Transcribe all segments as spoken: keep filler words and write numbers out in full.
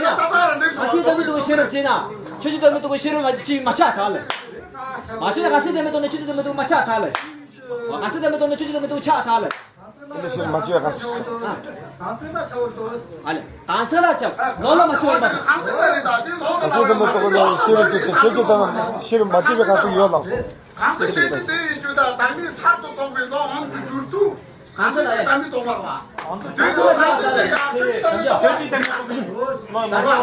ན། གང་ཟག་བདག་མེད་རྟོགས་པའི་ཤེས་རབ་ཅི་ན། ཆོས་ཅན་བདག་མེད་རྟོགས་པའི་ཤེས་རབ་ཅི་མ་ཆགས་ཐལ། མ་ཆགས་ན་གང་ཟག་བདག་མེད་རྟོགས་ན་ཆོས་ཅན་བདག་མེད་རྟོགས་མ་ཆགས་ཐལ། གང་ཟག་བདག་མེད་རྟོགས་ན་ཆོས་ཅན་བདག་མེད་རྟོགས་ཆགས་ཐལ། དེ་ལས་ཤེས་རབ་མ་སྐྱེས་པའི་གང་ཟག་ཞིག་ཨ་ལས། གང་ཟག་ལ་ཆགས། ལོག་ལ་མ་ཤོར་བ། གང་ཟག་བདག་མེད་རྟོགས་པའི་ཤེས་རབ་ཅི་ཆེ་ཆོས་ཅན་བདག་མེད་ཤེས་རབ་མ་སྐྱེས་པའི་གང་ཟག་ཡོད་ལགས་སོ། གང་ཟག་དེ་དེ་དེ་ཡི་རྒྱུ་དང་བདག་མེད་གསར་དུ་རྟོགས་པའི་བློ་འོང་དུ་གྱུར་དུས། གང་ཟག་ལ་ཡང་བདག་མེད་རྟོགས་པ་རེད་བ། དེ་ཚོ་གང་ཟག་དེ་ཡང་ཆོས་ཅན་བདག་མེད་རྟོགས་པ་རེད། གང་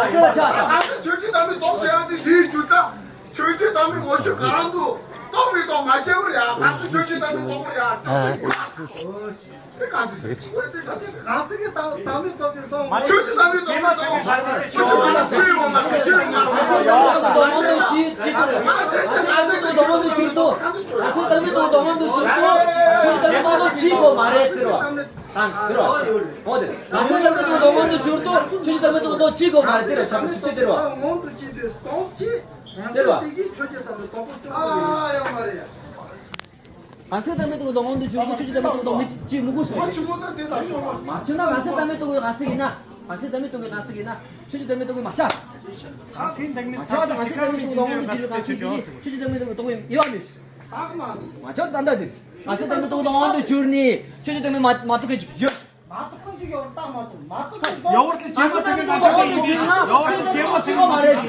ཟག་ལ་ཆགས་དང་། གང་ཟག་ཆོས་ཅན་བདག་མེད་རྟོགས་ཟེར་ཡང་དེ་དེ་ཡི་རྒྱུ་དང་། ཆོས་ཅན་བདག་མེད་ངོ་ཤེས་ག་རང་དུ་རྟོགས་པའི་རྟོགས་མ་སྐྱེས་པར་ཡང་གང་ཟག་ཆོས་ཅན་བདག་མེད་རྟོགས་པར་ཡང་ཆོས་ཅན་དེ་གང་ཟག་གང་ཟག་གི་བདག་བདག་མེད་རྟོགས་པའི་རྟོགས། ཆོས་ཅན་བདག་མེད་རྟོགས་པའི་རྟོགས། ཆོས་ཅན་བདག་མེད་ཆོས་ཡོད་མ་རེད། ཆོས་ཡོད་མ་རེད། ཆོས་ཡོད་མ་རེད། ང་ཆོས་ཅན་གང་ཟག་གི་རྟོགས་ལྡོག་མང་དུ་གྱུར་ཏོ། གང་ཟག་བདག་མེད་རྟོགས་ལྡོག་མང་དུ་གྱུར་ཏོ། ཆོས་ཅན་བདག་མེད་རྟོགས་ཅི་དགོས་མ་རེད་ཟེར་བ། གང་ཟེར་བ། འོ་དེ་གང་ཟག་བདག་མེད་རྟོགས་ལྡོག་མང་དུ་གྱུར་ཏོ། ཆོས་ཅན་བདག་མེད་རྟོགས་ལྡོག་ཅི་དགོས་མ་རེད་ཟེར་བ། ཆོས་ཅན་ཟེར་བ། ཟེར་བ། གང་ཟག་བདག་མེད་རྟོགས་ལྡོག་མང་དུ་གྱུར་ཏོ། ཆོས་ཅན་བདག་མེད་རྟོགས་ལྡོག་མི་ཅི་མི་དགོས་སོ། མ་བྱུང་ན་གང་ཟག་བདག་མེད་རྟོགས་ཀྱི་གང་ཟག་ཡིན་ན། གང་ཟག་བདག་མེད་རྟོགས་ཀྱི་གང་ཟག་ཡིན་ན། ཆོས་ཅན་བདག་མེད་རྟོགས་ཀྱི་མ་ཆགས། མ་ཆགས་དང་གང་ཟག་བདག་མེད་རྟོགས་ཀྱི་ལྡོག་མང་དུ་གྱུར་ཏོ། གང་ཟག་ཡིན་ན་ཆོས་ཅན་བདག་མེད་རྟོགས་ཀྱི་ཡོད་མེད། མ་ཆགས་ད་ལྟ་དེ། གང་ཟག་བདག་མེད་རྟོགས་ཀྱི་ལྡོག་མང་དུ་གྱུར་ནས་ཆོས་ཅན་བདག་མེད་མ་མ་རྟོགས་མཁན་ཅིག་ཡོད། མ་རྟོགས་ཀྱི་ཡོད་རྟགས་མ་རྟོགས། མ་རྟོགས་ཀྱི་ཡོད་རྟགས་མ་རྟོགས། གང་ཟག་བདག་མེད་རྟོགས་ཀྱི་ལྡོག་མང་དུ་གྱུར་ན་ཆོས་ཅན་བདག་མེད་རྟོགས་ཀྱི་མ་རེད།